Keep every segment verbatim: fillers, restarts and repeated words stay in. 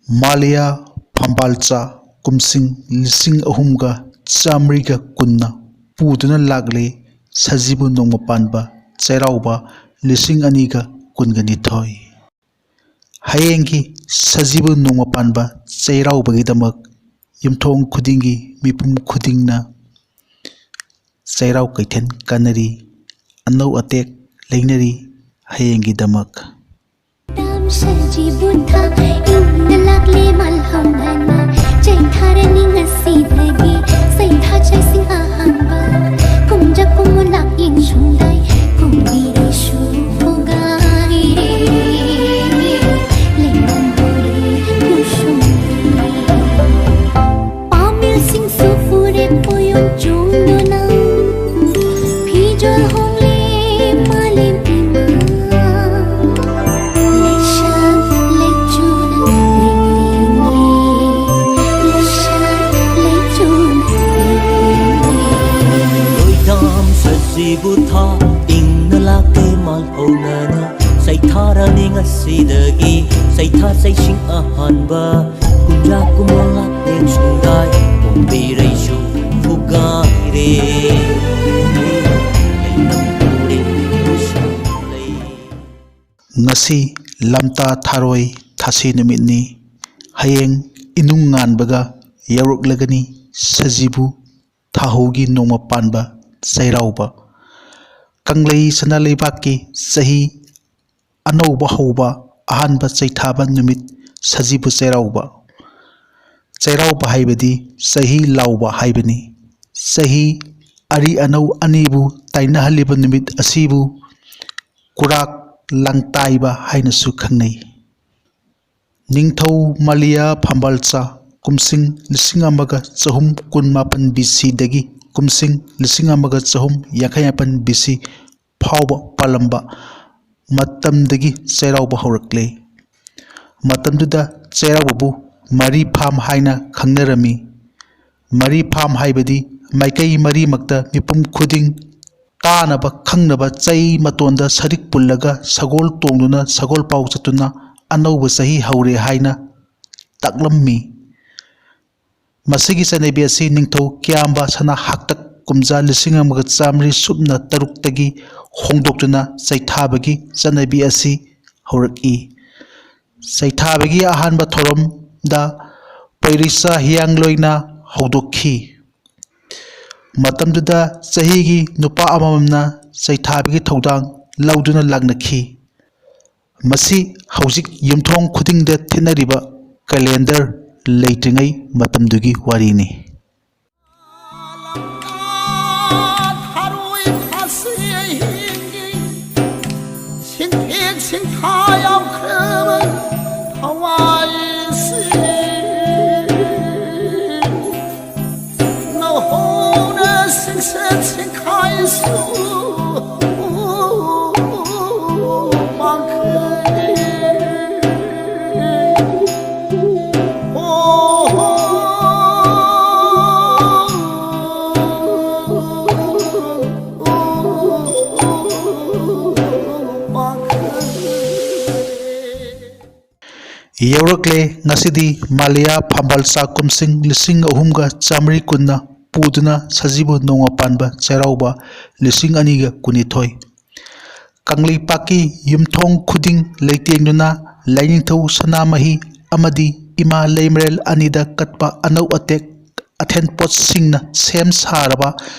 ꯃꯥꯂꯤꯌꯥ ꯐꯝꯕꯥꯜꯆꯥ ꯀꯨꯝꯁꯤꯡ ꯂꯤꯁꯤꯡ ꯑꯍꯨꯝꯒ ꯆꯥꯃꯔꯤꯒ ꯀꯨꯟꯅ ꯄꯨꯗꯨꯅ ꯂꯥꯛꯂꯤ ꯁꯖꯤꯕꯨ ꯅꯣꯡꯃ ꯄꯥꯟꯕ ꯆꯩꯔꯥꯎꯕ ꯂꯤꯁꯤꯡ ꯑꯅꯤꯒ ꯀꯨꯟꯒ ꯅꯤꯊꯣꯏ꯫ ꯍꯌꯦꯡꯒꯤ ꯁꯖꯤꯕꯨ ꯅꯣꯡꯃ ꯄꯥꯟꯕ ꯆꯩꯔꯥꯎꯕꯒꯤꯗꯃꯛ ꯌꯨꯝꯊꯣꯡ ꯈꯨꯗꯤꯡꯒꯤ ꯃꯤꯄꯨꯝ ꯈꯨꯗꯤꯡꯅ ꯆꯩꯔꯥꯎ ꯀꯩꯊꯦꯜ ꯀꯥꯟꯅꯔꯤ, ꯑꯅꯧ ꯑꯇꯦꯛ ꯂꯩꯅꯔꯤ ꯍꯌꯦꯡꯒꯤꯗꯃꯛ꯫ ꯁꯖꯤꯕꯨ ꯊꯥ ꯏꯪꯅ ꯂꯥꯛꯂꯦ ꯃꯥꯜꯍꯧꯅꯅ, ꯆꯩꯊꯥꯔꯅꯤ ꯉꯁꯤꯗꯒꯤ ꯆꯩꯊꯥ ꯆꯩꯁꯤꯡ ꯑꯍꯥꯟꯕ꯫ ꯀꯨꯝꯖ ꯀꯨꯝꯃꯨ ꯂꯥꯛꯌꯦꯡ ꯁꯨꯝꯗꯥꯏ ꯀꯨꯝꯕꯤꯔꯩꯁꯨ ꯐꯨꯒꯥꯏꯔꯦ, ꯂꯦꯡꯉꯝ ꯍꯧꯔꯦ ꯀꯨꯁꯨꯝ꯫ ꯄꯥꯃꯦꯜꯁꯤꯡꯁꯨ ꯄꯨꯔꯦ ꯄꯣꯌꯣꯟ ꯆꯣꯡꯗꯨꯅ, ꯐꯤꯖꯣꯜ ꯍꯣꯡꯂꯦ ꯃꯥꯂꯦꯝ ꯏꯃꯥ꯫ ꯂꯩꯁꯥ ꯂꯩꯆꯨꯅ ꯂꯦꯡꯂꯦ, ꯂꯩꯁꯥ ꯂꯩꯆꯨꯅ ꯂꯦꯡꯂꯦ꯫ ꯂꯣꯏꯗꯥꯝ ꯁꯖꯤꯕꯨ ꯊꯥ ꯏꯪꯅ ꯂꯥꯛꯂꯦ ꯃꯥꯜꯍꯧꯅꯅ, ꯆꯩꯊꯥꯔꯅꯤ ꯉꯁꯤꯗꯒꯤ ꯆꯩꯊꯥ ꯆꯩꯁꯤꯡ ꯑꯍꯥꯟꯕ꯫ ꯀꯨꯝꯖꯥ ꯀꯨꯝꯃꯣ ꯂꯥꯛꯂꯦ ꯁꯨꯡꯒꯥꯏ ꯀꯨꯝꯕꯤꯔꯩꯁꯨ ꯐꯨꯒꯥꯏꯔꯦ꯫ ꯂꯩꯅꯝ ꯄꯨꯔꯦ ꯎꯁꯨꯝ ꯂꯩ꯫ ꯉꯁꯤ ꯂꯝꯇꯥ ꯊꯥꯔꯣꯏ ꯊꯥꯁꯤ ꯅꯨꯃꯤꯠꯅꯤ꯫ ꯍꯌꯦꯡ ꯏꯅꯨꯡ ꯉꯥꯟꯕꯒ ꯌꯧꯔꯛꯂꯒꯅꯤ ꯁꯖꯤꯕꯨ ꯊꯥꯍꯧꯒꯤ ꯅꯣꯡꯃ ꯄꯥꯟꯕ ꯆꯩꯔꯥꯎꯕ꯫ ꯀꯪꯂꯩ ꯁꯅꯥ ꯂꯩꯕꯥꯛꯀꯤ ꯆꯍꯤ ꯑꯅꯧꯕ ꯍꯧꯕ ꯑꯍꯥꯟꯕ ꯆꯩꯊꯥꯕ ꯅꯨꯃꯤꯠ ꯁꯖꯤꯕꯨ ꯆꯩꯔꯥꯎꯕ꯫ ꯆꯩꯔꯥꯎꯕ ꯍꯥꯏꯕꯗꯤ ꯆꯍꯤ ꯂꯥꯎꯕ ꯍꯥꯏꯕꯅꯤ꯫ ꯆꯍꯤ ꯑꯔꯤ ꯑꯅꯧ ꯑꯅꯤꯕꯨ ꯇꯥꯏꯅꯍꯜꯂꯤꯕ ꯅꯨꯃꯤꯠ ꯑꯁꯤꯕꯨ ꯀꯨꯔꯥꯛ ꯂꯥꯡꯇꯥꯏꯕ ꯍꯥꯏꯅꯁꯨ ꯈꯪꯅꯩ꯫ ꯅꯤꯡꯊꯧ ꯃꯥꯂꯤꯌꯥ ꯐꯝꯕꯥꯜꯆꯥ ꯀꯨꯝꯁꯤꯡ ꯂꯤꯁꯤꯡ ꯑꯃꯒ ꯆꯍꯨꯝ ꯀꯨꯟꯃꯥꯄꯟ ꯕꯤ ꯁꯤꯗꯒꯤ ꯀꯨꯝꯁꯤꯡ ꯂꯤꯁꯤꯡ ꯑꯃꯒ ꯆꯍꯨꯝ ꯌꯥꯡꯈꯩ ꯃꯥꯄꯟ ꯕꯤ ꯁꯤ ꯐꯥꯎꯕ ꯄꯥꯜꯂꯝꯕ ꯃꯇꯝꯗꯒꯤ ꯆꯩꯔꯥꯎꯕ ꯍꯧꯔꯛꯂꯦ꯫ ꯃꯇꯝꯗꯨꯗ ꯆꯩꯔꯥꯎꯕꯕꯨ ꯃꯔꯤ ꯐꯥꯝ ꯍꯥꯏꯅ ꯈꯪꯅꯔꯝꯃꯤ꯫ ꯃꯔꯤ ꯐꯥꯝ ꯍꯥꯏꯕꯗꯤ ꯃꯥꯏꯀꯩ ꯃꯔꯤꯃꯛꯇ ꯃꯤꯄꯨꯝ ꯈꯨꯗꯤꯡ ꯇꯥꯅꯕ ꯈꯪꯅꯕ ꯆꯩ ꯃꯇꯣꯟꯗ ꯁꯔꯤꯛ ꯄꯨꯜꯂꯒ ꯁꯒꯣꯜ ꯇꯣꯡꯗꯨꯅ ꯁꯒꯣꯜ ꯄꯥꯎ ꯆꯠꯇꯨꯅ ꯑꯅꯧꯕ ꯆꯍꯤ ꯍꯧꯔꯦ ꯍꯥꯏꯅ ꯇꯥꯛꯂꯝꯃꯤ꯫ ꯃꯁꯤꯒꯤ ꯆꯠꯅꯕꯤ ꯑꯁꯤ ꯅꯤꯡꯊꯧ ꯀ꯭ꯌꯥꯝꯕ ꯁꯅꯥ ꯍꯥꯛꯇꯛ ꯀꯨꯝꯖꯥ ꯂꯤꯁꯤꯡ ꯑꯃꯒ ꯆꯥꯃꯔꯤ ꯁꯨꯞꯅ ꯇꯔꯨꯛꯇꯒꯤ ꯍꯣꯡꯗꯣꯛꯇꯨꯅ ꯆꯩꯊꯥꯕꯒꯤ ꯆꯠꯅꯕꯤ ꯑꯁꯤ ꯍꯧꯔꯛꯏ꯫ ꯆꯩꯊꯥꯕꯒꯤ ꯑꯍꯥꯟꯕ ꯊꯧꯔꯝꯗ ꯄꯩꯔꯤꯁꯥ ꯍꯤꯌꯥꯡꯂꯣꯏꯅ ꯍꯧꯗꯣꯛꯈꯤ꯫ ꯃꯇꯝꯗꯨꯗ ꯆꯍꯤꯒꯤ ꯅꯨꯄꯥ ꯑꯃꯃꯝꯅ ꯆꯩꯊꯥꯕꯒꯤ ꯊꯧꯗꯥꯡ ꯂꯧꯗꯨꯅ ꯂꯥꯛꯅꯈꯤ꯫ ꯃꯁꯤ ꯍꯧꯖꯤꯛ ꯌꯨꯝꯊꯣꯡ ꯈꯨꯗꯤꯡꯗ ꯊꯦꯠꯅꯔꯤꯕ ꯀꯦꯂꯦꯟꯗꯔ ꯂꯩꯇ꯭ꯔꯤꯉꯩ ꯃꯇꯝꯗꯨꯒꯤ ꯋꯥꯔꯤꯅꯤ꯫ ꯁꯤꯡꯊꯦꯛ ꯁꯤꯡꯊꯥ ꯌꯥꯎꯈ꯭ꯔꯕ ꯊꯋꯥꯏꯁꯤ ꯅꯧꯍꯧꯅ ꯁꯤꯡꯁꯦꯠ ꯁꯤꯡꯈꯥꯏꯁꯨ ꯄꯥꯡꯈ꯭ꯔꯦ꯫ ꯌꯧꯔꯛꯂꯦ ꯉꯁꯤꯗꯤ ꯃꯥꯂꯦꯌꯥ ꯐꯝꯕꯥꯜ ꯆꯥꯛꯈꯨꯝꯁꯤꯡ ꯂꯤꯁꯤꯡ ꯑꯍꯨꯝꯒ ꯆꯥꯃꯔꯤ ꯀꯨꯟꯅ ꯄꯨꯗꯨꯅ ꯁꯖꯤꯕꯨ ꯅꯣꯡꯃ ꯄꯥꯟꯕ ꯆꯩꯔꯥꯎꯕ ꯂꯤꯁꯤꯡ ꯑꯅꯤꯒ ꯀꯨꯟꯅꯤꯊꯣꯏ꯫ ꯀꯪꯂꯩꯄꯥꯛꯀꯤ ꯌꯨꯝꯊꯣꯡ ꯈꯨꯗꯤꯡ ꯂꯩꯇꯦꯡꯗꯨꯅ ꯂꯥꯏꯅꯤꯡꯊꯧ ꯁꯅꯥꯃꯍꯤ ꯑꯃꯗꯤ ꯏꯃꯥ ꯂꯩꯃꯔꯦꯜ ꯑꯅꯤꯗ ꯀꯠꯄ ꯑꯅꯧ ꯑꯇꯦꯛ ꯑꯊꯦꯟꯄꯣꯠꯁꯤꯡꯅ ꯁꯦꯝ ꯁꯥꯔꯕ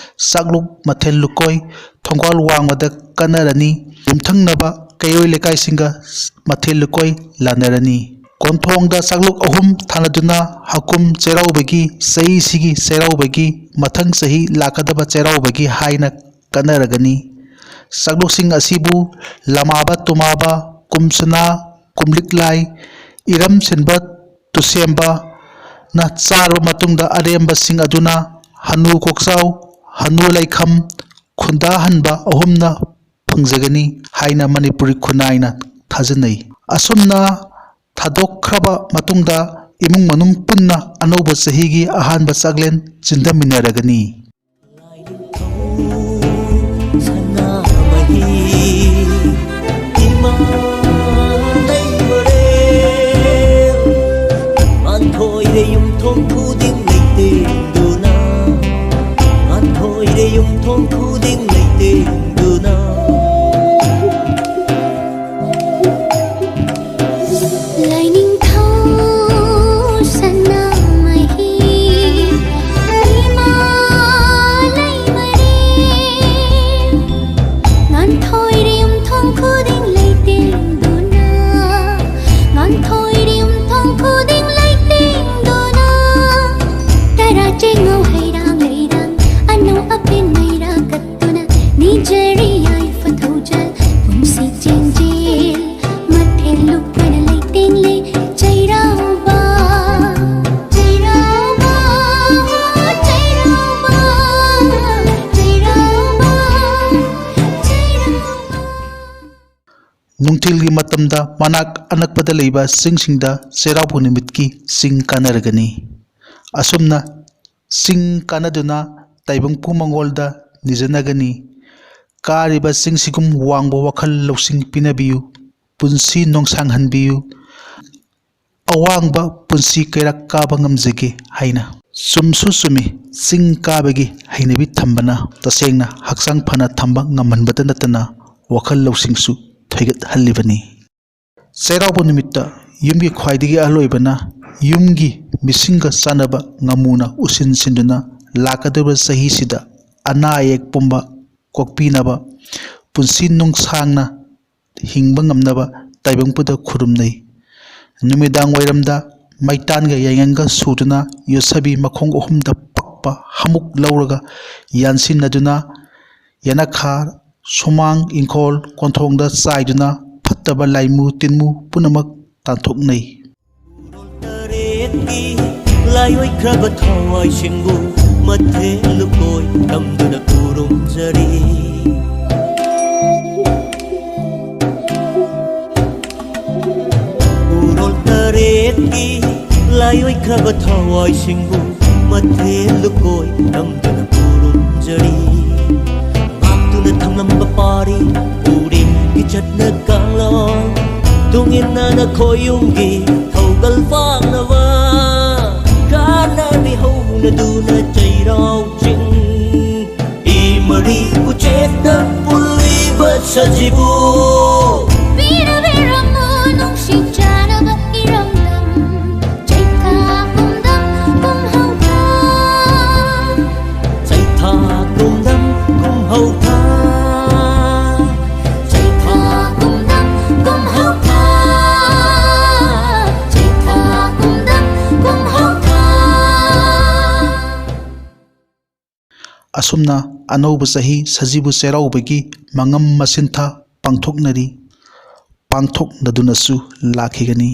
ꯆꯥꯛꯂꯨꯛ ꯃꯊꯦꯜ ꯂꯨꯀꯣꯏ ꯊꯣꯡꯒꯥꯜ ꯋꯥꯡꯃꯗ ꯀꯠꯅꯔꯅꯤ꯫ ꯌꯨꯝꯊꯪꯅꯕ ꯀꯩꯔꯣꯏ ꯂꯩꯀꯥꯏꯁꯤꯡꯒ ꯃꯊꯦꯜ ꯂꯨꯀꯣꯏ ꯂꯥꯟꯅꯔꯅꯤ꯫ ꯀꯣꯟꯊꯣꯡꯗ ꯆꯥꯛꯂꯨꯛ ꯑꯍꯨꯝ ꯊꯥꯅꯗꯨꯅ ꯍꯀꯨꯝ ꯆꯩꯔꯥꯎꯕꯒꯤ, ꯆꯍꯤꯁꯤꯒꯤ ꯆꯩꯔꯥꯎꯕꯒꯤ, ꯃꯊꯪ ꯆꯍꯤ ꯂꯥꯛꯀꯗꯕ ꯆꯩꯔꯥꯎꯕꯒꯤ ꯍꯥꯏꯅ ꯀꯠꯅꯔꯒꯅꯤ꯫ ꯆꯥꯛꯂꯨꯛꯁꯤꯡ ꯑꯁꯤꯕꯨ ꯂꯃꯥꯕ ꯇꯨꯃꯥꯕ, ꯀꯨꯝꯁꯅꯥ, ꯀꯨꯝꯂꯤꯛꯂꯥꯏ, ꯏꯔꯝ ꯁꯤꯟꯕ ꯇꯨꯁꯦꯝꯕꯅ ꯆꯥꯔꯕ ꯃꯇꯨꯡꯗ ꯑꯔꯦꯝꯕꯁꯤꯡ ꯑꯗꯨꯅ ꯍꯅꯨ ꯀꯣꯛꯆꯥꯎ, ꯍꯅꯨ ꯂꯩꯈꯝ, ꯈꯨꯟꯗꯥꯍꯟꯕ ꯑꯍꯨꯝꯅ ꯐꯪꯖꯒꯅꯤ ꯍꯥꯏꯅ ꯃꯅꯤꯄꯨꯔꯤ ꯈꯨꯟꯅꯥꯏꯅ ꯊꯥꯖꯅꯩ꯫ ꯑꯁꯨꯝꯅ ꯊꯥꯗꯣꯛꯈ꯭ꯔꯕ ꯃꯇꯨꯡꯗ ꯏꯃꯨꯡ ꯃꯅꯨꯡ ꯄꯨꯟꯅ ꯑꯅꯧꯕ ꯆꯍꯤꯒꯤ ꯑꯍꯥꯟꯕ ꯆꯥꯛꯂꯦꯟ ꯆꯤꯟꯗꯃꯤꯟꯅꯔꯒꯅꯤ꯫ ꯂꯥꯏꯅꯤꯡꯊꯧ ꯁꯅꯥꯃꯍꯤ ꯏꯃꯥ ꯂꯩꯃꯔꯦꯜ, ꯌꯨꯝꯊꯣꯡ ꯈꯨꯗꯤꯡ ꯂꯩꯇꯦꯡꯗꯨꯅ, ꯉꯥꯟꯊꯣꯏꯔꯦ ꯌꯨꯝꯊꯣꯡ ꯈꯨꯗꯤꯡ ꯂꯩꯇꯦꯡꯗꯨꯅ꯫ ꯂꯥꯏꯅꯤꯡꯊꯧ ꯁꯅꯥꯃꯍꯤ ꯏꯃꯥ ꯂꯩꯃꯔꯦꯝ, ꯉꯥꯟꯊꯣꯏꯔꯦ ꯌꯨꯝꯊꯣꯡ ꯈꯨꯗꯤꯡ ꯂꯩꯇꯦꯡꯗꯨꯅ, ꯉꯥꯟꯊꯣꯏꯔꯦ ꯌꯨꯝꯊꯣꯡ ꯈꯨꯗꯤꯡ ꯂꯩꯇꯦꯡꯗꯨꯅ꯫ ꯇꯔꯥ ꯆꯦꯡꯉꯧ ꯍꯩꯔꯥꯡ ꯂꯩꯔꯥꯡ, ꯑꯅꯧ ꯑꯄꯦꯟ ꯃꯩꯔꯥ ꯀꯠꯇꯨꯅ, ꯅꯤꯖꯔꯤ ꯌꯥꯏꯐ ꯊꯧꯖꯥꯜ ꯄꯨꯟꯁꯤ ꯆꯦꯟꯖꯦꯜ꯫ ꯃꯊꯦꯜ ꯂꯨꯀꯣꯏꯅ ꯂꯩꯇꯦꯡꯂꯦ ꯆꯩꯔꯥꯎꯕ, ꯆꯩꯔꯥꯎꯕ, ꯆꯩꯔꯥꯎꯕ, ꯆꯩꯔꯥꯎꯕ, ꯆꯩꯔꯥꯎꯕ꯫ ꯅꯨꯡꯊꯤꯜꯒꯤ ꯃꯇꯝꯗ ꯃꯅꯥꯛ ꯑꯅꯛꯄꯗ ꯂꯩꯕ ꯆꯤꯡꯁꯤꯡꯗ ꯆꯩꯔꯥꯎꯕ ꯅꯨꯃꯤꯠꯀꯤ ꯆꯤꯡ ꯀꯥꯅꯔꯒꯅꯤ꯫ ꯑꯁꯨꯝꯅ ꯆꯤꯡ ꯀꯥꯅꯗꯨꯅ ꯇꯥꯏꯕꯪ ꯄꯨꯝꯃꯉꯣꯜꯗ ꯅꯤꯖꯅꯒꯅꯤ꯫ ꯀꯥꯔꯤꯕ ꯆꯤꯡꯁꯤꯒꯨꯝ ꯋꯥꯡꯕ ꯋꯥꯈꯜ ꯂꯧꯁꯤꯡ ꯄꯤꯅꯕꯤꯌꯨ꯫ ꯄꯨꯟꯁꯤ ꯅꯣꯡꯁꯥꯡꯍꯟꯕꯤꯌꯨ꯫ ꯑꯋꯥꯡꯕ ꯄꯨꯟꯁꯤ ꯀꯩꯔꯥꯛ ꯀꯥꯕ ꯉꯝꯖꯒꯦ ꯍꯥꯏꯅ꯫ ꯆꯨꯝꯁꯨ ꯆꯨꯝꯃꯤ, ꯆꯤꯡ ꯀꯥꯕꯒꯤ ꯍꯩꯅꯕꯤ ꯊꯝꯕꯅ ꯇꯁꯦꯡꯅ ꯍꯛꯆꯥꯡ ꯐꯅ ꯊꯝꯕ ꯉꯝꯍꯟꯕꯇ ꯅꯠꯇꯅ ꯋꯥꯈꯜ ꯂꯧꯁꯤꯡꯁꯨ ꯊꯩꯒꯠꯍꯜꯂꯤꯕꯅꯤ꯫ ꯆꯩꯔꯥꯎꯕ ꯅꯨꯃꯤꯠꯇ ꯌꯨꯝꯒꯤ ꯈ꯭ꯋꯥꯏꯗꯒꯤ ꯑꯍꯜ ꯑꯣꯏꯕꯅ ꯌꯨꯝꯒꯤ ꯃꯤꯁꯤꯡꯒ ꯆꯥꯟꯅꯕ ꯉꯥꯃꯨꯅ ꯎꯁꯤꯟ ꯁꯤꯟꯗꯨꯅ ꯂꯥꯛꯀꯗꯧꯔꯤꯕ ꯆꯍꯤꯁꯤꯗ ꯑꯅꯥ ꯑꯌꯦꯛ ꯄꯨꯝꯕ ꯀꯣꯛꯄꯤꯅꯕ, ꯄꯨꯟꯁꯤ ꯅꯨꯡꯁꯥꯡꯅ ꯍꯤꯡꯕ ꯉꯝꯅꯕ ꯇꯥꯏꯕꯪꯄꯗ ꯈꯨꯔꯨꯝꯅꯩ꯫ ꯅꯨꯃꯤꯗꯥꯡ ꯋꯥꯏꯔꯝꯗ ꯃꯩꯇꯥꯟꯒ ꯌꯥꯏꯉꯪꯒ ꯁꯨꯗꯨꯅ ꯌꯣꯠꯁꯕꯤ ꯃꯈꯣꯡ ꯑꯍꯨꯝꯗ ꯄꯛꯄ ꯍꯥꯃꯨꯛ ꯂꯧꯔꯒ ꯌꯥꯟꯁꯤꯟꯅꯗꯨꯅ ꯌꯦꯅꯈꯥ, ꯁꯨꯃꯥꯡ, ꯏꯪꯈꯣꯜ, ꯀꯣꯟꯊꯣꯡꯗ ꯆꯥꯏꯗꯨꯅ ꯐꯠꯇꯕ ꯂꯥꯏꯃꯨ ꯇꯤꯟꯃꯨ ꯄꯨꯝꯅꯃꯛ ꯇꯥꯟꯊꯣꯛꯅꯩ꯫ ꯎꯔꯣꯜ ꯇꯔꯦꯠꯀꯤ ꯂꯥꯏꯑꯣꯏꯈ꯭ꯔꯕ ꯊꯋꯥꯏꯁꯤꯡꯕꯨ ꯃꯊꯦꯜ ꯂꯨꯀꯣꯏ ꯇꯝꯗꯨꯅ ꯈꯨꯔꯨꯝꯖꯔꯤ꯫ ꯎꯔꯣꯜ ꯇꯔꯦꯠꯀꯤ ꯂꯥꯏꯑꯣꯏꯈ꯭ꯔꯕ ꯊꯋꯥꯏꯁꯤꯡꯕꯨ ꯃꯊꯦꯜ ꯂꯨꯀꯣꯏ ꯇꯝꯗꯨꯅ ꯈꯨꯔꯨꯝꯖꯔꯤ꯫ ꯉꯥꯛꯇꯨꯅ ꯊꯝꯂꯝꯕ ꯄꯥꯔꯤ ꯄꯨꯔꯦꯝꯒꯤ ꯆꯠꯅ ꯀꯥꯡꯂꯣꯟ, ꯇꯨꯡ ꯏꯟꯅ ꯅꯈꯣꯏ ꯌꯨꯝꯒꯤ ꯊꯧꯒꯜ ꯄꯥꯡꯅꯕ꯫ ꯑꯁꯨꯝꯅ ꯑꯅꯧꯕ ꯆꯍꯤ ꯁꯖꯤꯕꯨ ꯆꯩꯔꯥꯎꯕꯒꯤ ꯃꯉꯝ ꯃꯁꯤꯟꯊꯥ ꯄꯥꯡꯊꯣꯛꯅꯔꯤ, ꯄꯥꯡꯊꯣꯛꯅꯗꯨꯅꯁꯨ ꯂꯥꯛꯈꯤꯒꯅꯤ꯫